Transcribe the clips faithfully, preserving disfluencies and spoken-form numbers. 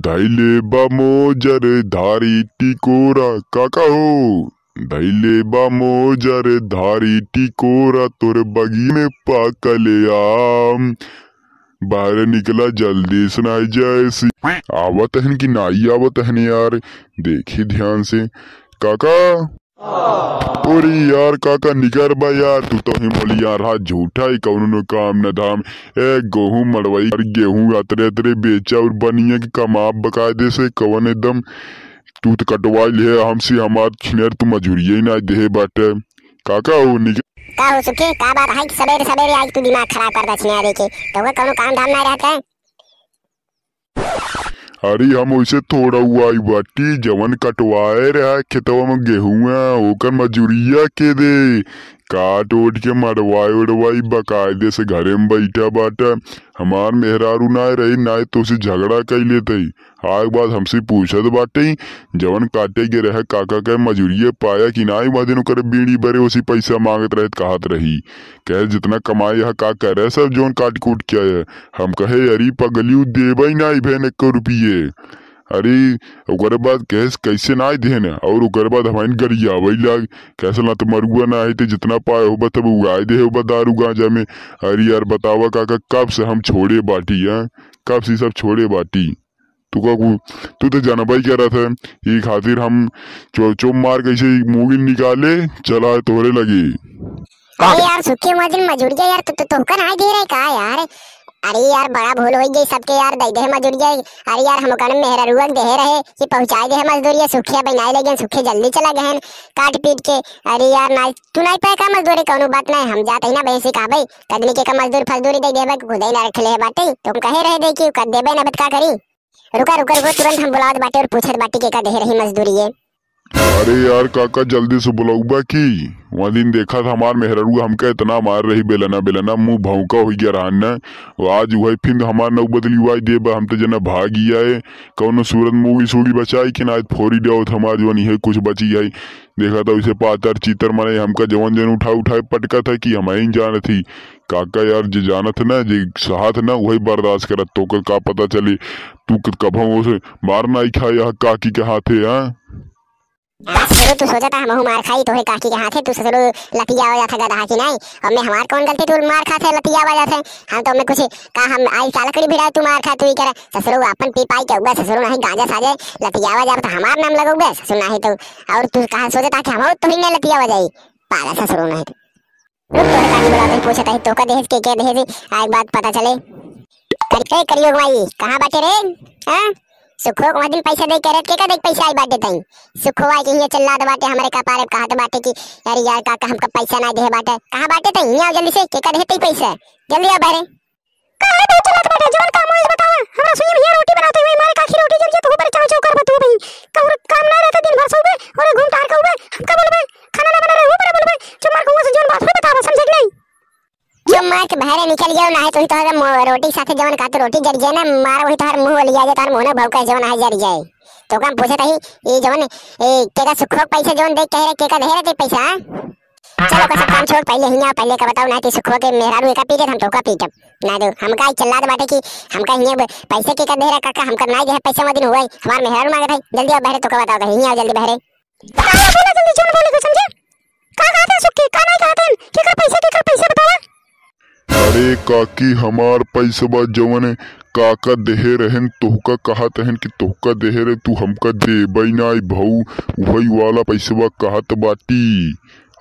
धइले बा मोजर धारी टिकोरा, काका हो। धइले बा मोजर धारी टिकोरा, तोर बगी में पाकल आम। बाहर निकला जल्दी से, नाहीं जाए सी। आवत हन कि नाहीं आवत हन यार, देखी ध्यान से। काका, अरे यार काका निकर बा यार, तू तो ही बोली यार, हाथ झूठा ही कौनो न काम न धाम। ए गेहूं मड़वाई और गेहूं अतरे अतरे बेचा और बनिया के कमाब बकायदे से कवन एकदम। तू तो कटवाई ले हमसे, हमार छिनेर तू मजूरिया ही ना देहे बाटे। काका हो निकर। का हो सुखे, का बात है कि सबेरे सबेरे आज तू दिमाग खराब कर दा छिनेरे के? तो कौनो काम धाम ना रहता है? अरे हम ओइसे थोड़ा हुआ आई बाटी, जवन कटवाए रहा खेतवा में गेहुआ, ओकर मजूरिया के दे। काट ओट के मड़वाई उड़वाई बकायदे से घरे में बैठा बाटा। हमार मेहरारू नाय रही, नाय तो से झगड़ा कई लेते। आए के बाद हमसे पूछत बाटे, जवन काटे के रहे काका के मजूरिया पाया कि नाय? वह दिन ओकर बीड़ी बरे ओसी पैसा मांगत रहे त कहत रही, कहे जितना कमाई है का करे सब जवन काट कूट के आए। हम कहे, "अरे पगली, उ देबे नाई भेन एको रुपिये।" अरे ओकरे बाद कहेस, "कैसे नाई देन?" और ओकरे बाद हमाइन गरियावे लाग, "कैसे ना तो मरुआ ना है, ते जितना पाए होबा तब उगाए दे होबा दारू गांजा में।" अरे यार बतावा काका, कब से हम छोड़े बाटी, हैं? कब से सब छोड़े बाटी? तू का कु-, तू तो जानबा ही करत है, ई खातिर हम चो-, चोप मार कैसे मुगिल निकाले, चला तोहरे लगे। अरे यार, सुखे हुआ दिन मजूरिया यार, तू, तू, तोहका नाय दे रहे का यार? अरे यार, बड़ा भूल होइ गई सबके यार, दे दे मजूरिया। अरे यार, हम ओकरे मेहररुआ के देहे रहे कि पहुँचाए दे मजदूरिया, सुखे बनाए लगे, सुखे जल्दी चला गए हैं काट पीट के। अरे यार, ना तू नाय पाए का मजदूरी, कौनो बात नाय, हम जात ही ना भैंसी कहबे, कदनी के का मजदूर फजदूरी दे देबे, खुदे ना रख ले बाटे, तुम कहे रहे दे कि कर देबे ना, बत का करी? रुका, रुका, रुका, तुरंत हम बुलावत बाटे और पूछत बाटी के का देहे रही मजदूरी ये। अरे यार काका, जल्दी से बुलाउबा की। वहाँ दिन देखा था हमार मेहररुआ हमका इतना मार रही, बेलना, बेलना, मुंह भौंका होइ गया रहन न। वो आज वही फिर हमार नौ बदली वाई देबा, हम तो जना भागी आए। कौनो सूरत मूगी सूगी बचाई कि ना, फोरी देवत हमार जवन है कुछ बची आई। देखा था उसे पातर चीतर मने हमका जवन जन उठा उठाए पटका था कि हम ही जानत ही। काका यार, जे जानत ना, जे सहत ना, वही बर्दाश्त करत, तोकर का पता चली, तू क-, कभो उसे मार नाई खाए, यह काकी के हाथे, हाँ? का ससुरो, तू सोचा था हमहू मार खाई तोहरे काकी के हाथे, तू ससुरो लतियावा जात है गदहा की नाई? अब मैं हमार कौन गलती, तू मार खात है, लतियावा जात है? हम तो मैं कुछ का, हम आई का लकड़ी भिड़ाए, तू मार खा, तू ही करे। ससुरो अपन पी पाई के उबे, ससुरो नहीं गांजा साजे, लतियावा जात तो हमार नाम लगो उबे, ससुर नहीं तो। और तू कहा सोचा था कि हम तो ही नहीं लतियावा जाई, पाला ससुरो नहीं तो। रुक, तोहरे काकी बुलावत हई, पूछत हई, तोहका देहेज के, के देहेज, आ एक बात पता चले। कर-, ए, करियो माई, कहाँ बाटे रे? हाँ? सुखो के वहाँ दिन पैसा दे के रहे, के का दे के पैसा आई बाटे तई? सुखो आई के हियाँ चिल्लात बाटे, हमरे कपारे पे कहत बाटे कि, "अरे यार काका, हमका पैसा ना देहे बाटे।" कहाँ बाटे तई? हियाँ आओ जल्दी से, के का देहे तई पैसा? जल्दी आओ बहरे। काहे बहुत चिल्लात बाटे? जवन काम होइस बतावा। हमरा सुई में हियाँ रोटी बनाते हुए मारे काकी रोटी जल जात, ऊपर चाव चाव करबा तू भाई। कहूँ काम ना रहता दिन भर सोबे और घूम टहर के उबे, हमका बोलबे, खाना ना बना रहे, ऊपर बोलबे, चुप मार के हुआ से जवन बात होई बतावा, समझे कि नहीं? चुप मार के बहरे निकल गयो, नाहीं तो ही तोहर मो-, रोटी साथे जवन का तो रोटी जर जे ना, मार वही तोहर मुंह लिया जे, तोहर मुंह ना भौंका जवन है जर जाए। तो काम पूछत ही, ई जवन, ए, केका सुखो के पैसा जवन दे कहे रहे, केका दे रहे ते पैसा, हाँ? चलो, का सब काम छोड़, पहले हियाँ, पहले का बताओ, नाहीं तो सुखो के मेहरारू एका पीटे, हम तोका पीटब। नाहीं तो हमका ई चिल्लात बाटे कि हमका हियाँ ब-, पैसे केका दे रहे, काका, हमका नाहीं दे, पैसा मत दिन हुआ, हमार मेहरारू मांगत है, जल्दी आओ बहरे, तोका बताओ, हियाँ आओ जल्दी बहरे। काका बोला जल्दी, जौन बोले को समझे? का कहत है सुक्की? का नाहीं कहत है? केकर पैसा, केकर पैसा बतावा? अरे काकी, हमार पैसवा जवन काका देहे रहन, तोहका कहत हन कि तोहका देहे रहे, तू हमका देबई नाई भऊ, उहई वाला पैसवा कहत बाटी।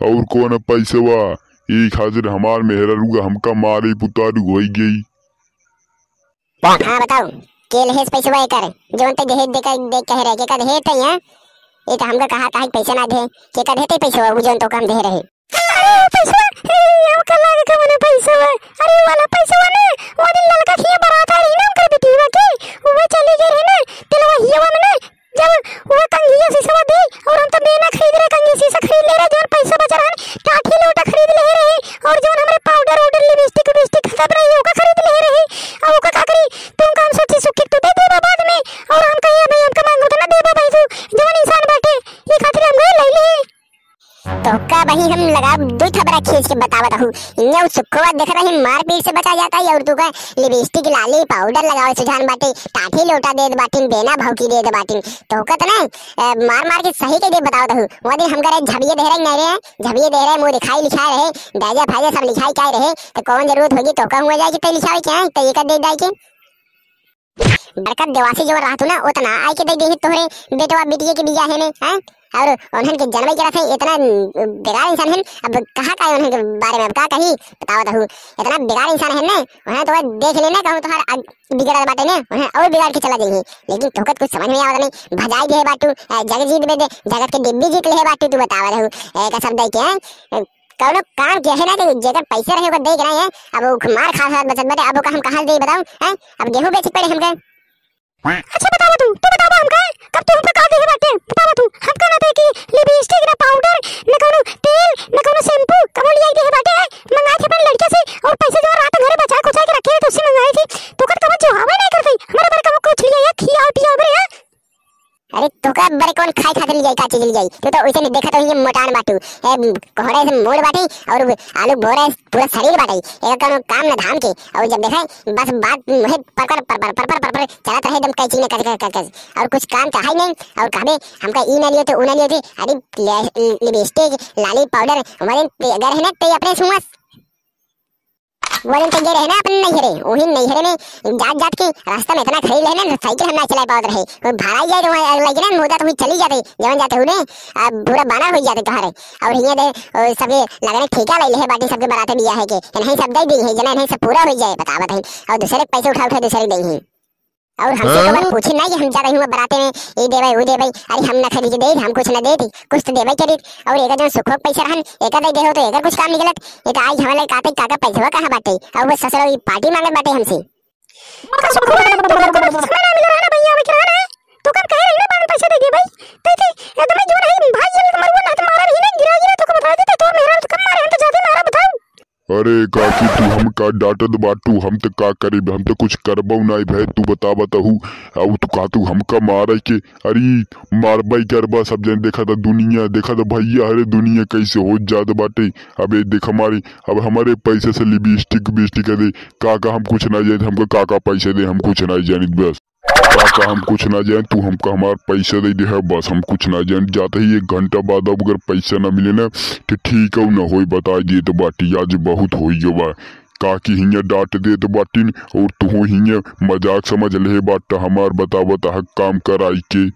और कौन पैसवा? ई खातिर हमार मेहररुआ हमका मारे पुतारू होई गई। हाँ, बताओ, के लेहेस पैसवा एकर? जौन ते दहेज देकर, दे कहे रहे, केका देहे ते, हैं? ये तो हमका कहा, काहे पैसा ना दे, केका देते पैसवा, वो जौन तो काम दे रहे। अरे, पैसवा, ए, हमका लागे का मने पैसवा। अरे, वो वाला पैसवा ना, वो दिन ललका खिया बरात आ रही ना, उनकर बेटीवा के, वो चली गई रही ना, तेलवा हियावा में ना, जब वो कंघिया शीशवा दी और हम तो बेना खरीद रहे, कंघी शीशा खरीद ले रहे, जौन पैसा बचा रहन, टाठी लोटा खरीद ले रहे और जौन हमरे पाउडर वाउडर, लिपस्टिक विपस्टिक खरीदत रही, ओका खरीद ले रहे। अब ओका का करी? तुम काम सोची सुखी तू दे देबा बाद में। और हम कहिए भाई हमका मांगो तो ना देबा भाई तू, जवन इंसान बाटे, ये खातिर हम गए ले ले। तो का भाई ई हम लगाब दू थपरा खींच के बतावत हूँ। इन्ने उ सुखवा देख रही मारपीट से बचा जाता है और तू का लिपस्टिक, लाली, पाउडर लगावे सुझान बाटे, टाठी लोटा देत बाटिन, बेना भौकी देत बाटिन। तो कहत ना, अ, मार मार के सही के दे बतावत हूँ। वो दिन हम करे झबिये दे रहे नहीं रहे, झबिये दे रहे, मुँह दिखाई लिखाए रहे, दाजा फाजा सब लिखाई काय रहे, तो कौन जरूरत होगी तो कहूँ जाए कि ते लिखावे के है, तो ये कर दे जाए के। बड़का देवासी जो रहतू ना, उतना आए के दे दे तोहरे बेटवा बिटिया के बियाहे में, हैं? और उन्हन के जनवे के रखे इतना बेकार इंसान है। अब कहा का उन्हन के बारे में, अब का कही, बतावत हूँ। इतना बेकार इंसान है ना, उन्हें तो देख लेना कहूँ तोहर आग बिगड़ल बाटे ने, उन्हें और बिगाड़ के चला जाइए। लेकिन तोहके कुछ समझ में आवत नहीं, भजाई दे बाटू, अ, जग जीत में दे, जगत के डिब्बी जीत ले बाटू, तू बतावत हूँ। ए, कसम दे के, हैं? कौनो काम के है ना कि जेकर पैसे रहे ओकर दे के नहीं है। अब उ मार खा खा बचत बाटे, अब ओका हम कहाँ दे बताऊं, हैं? अब गेहूं बेच पड़े हमके। अच्छा बतावा तू, तू बतावा हमका, कब तू हमका का देहे बाटे? बतावा तू, हमका ना दे कि लिपस्टिक, ना पाउडर, ना कौनो तेल, ना कौनो शैम्पू, कबो लिया देहे बाटे, हैं? मंगाए थे अपने लड़के से और पैसे जो रात घरे बचा खुचा के रखे रहे तो उससे मंगाए थे। तो कर कबो जो हवा नहीं करते, हमारे बारे कबो कुछ लिया या खिया पिया बरे, हैं? अरे तोका बरे कौन खाए खातिर ले जाई, का चीज ले जाई? तू तो वैसे नहीं देखत हो, ये मोटान बाटू। ए, कोहरे से मूड़ बाटी और आलू बोरे पूरा शरीर बाटे। एकर कौनो काम ना धाम के। और जब देखे बस बात मुहे पर पर पर पर पर पर पर पर चलत रहे एकदम कैची में कच कच कच कच। और कुछ काम तो है ही नहीं। और कहबे हमका ई ना लियो तो ऊ ना लियो थे। अरे ले-, लिपस्टिक, लाली पाउडर, वजन ते अगर है ना ते अपने सुमस। वो दिन तो ये रहे ना अपन नैहरे, वही नैहरे में जात जात के रास्ता में इतना खरीद लेना, साइकिल हम ना चला पावत रहे। वो भाड़ा ही जाए तो वहाँ लगे ना, मुदा तो वहीं चली जाते, जवन जाते हुए, अब पूरा बानर हो जाते तोहरे। और हियाँ दे, ओ, सबके लगने ठेका ले ले बाटे सबके बराते बियाहे के, इन्हें सब दे दी है, जना इन्हें सब पूरा हो जाए, बतावत है। और दूसरे के पैसे उठा उठा दूसरे के दे हैं। और हमसे तो हाँ? पूछे ना कि हम जा रहे हुआ बराते में, ये देवे, वो देवे, अरे हम ना खरीद दे, हम कुछ ना दे दी, कुछ तो देवे करी। और एक जन सुखो पैसा रहन, एक दे दे हो तो एक कुछ काम निकलत, ये तो आज हमारे काते काका पैसवा कहाँ बाटे, और वो ससुर ई पार्टी मांगत बाटे हमसे। का सुखो है? तो का कुछ समय ना मिल रहा ना भैया, अबे किराना है। तो कम कहे रही ना, बाद में पैसा दे दिए भाई। ते, ते, एकदम जो नहीं भाई, ये तो मरुआ ना तो मारा नहीं ना, गिरा, गिरा तो को बता देते, तो मेरा तो कम मारे, हम तो ज्यादा मारा, बताओ। अरे काकी, तू हमका डांटत बाटू, हम त का करीब, हम त कुछ करबो नाई भए, तू बतावत हू, अब तू का तू हमका मारे के, अरे मारबई करबा, सब जन देखत दुनिया, देखत भैया, अरे दुनिया कैसे हो जात बाटे। अब ये देख हमारी, अब हमारे पैसे से लिपस्टिक विपस्टिक दे, काका हम कुछ ना जानित, हमका काका पैसे दे, हम कुछ ना जानित, बस काका हम कुछ ना जानित, तू हमका हमार पैसा दे दे है, बस हम कुछ ना जानित। जाते ही एक घंटा बाद अब अगर पैसा ना मिले ना, तो ठीक है, ना होई, बता दिए तो बाटी आज बहुत होई गवा। काकी हियाँ डांट देत बाटिन और तुहो हियाँ मजाक समझ लेहे बाट हमार, बतावत हक काम कराई के।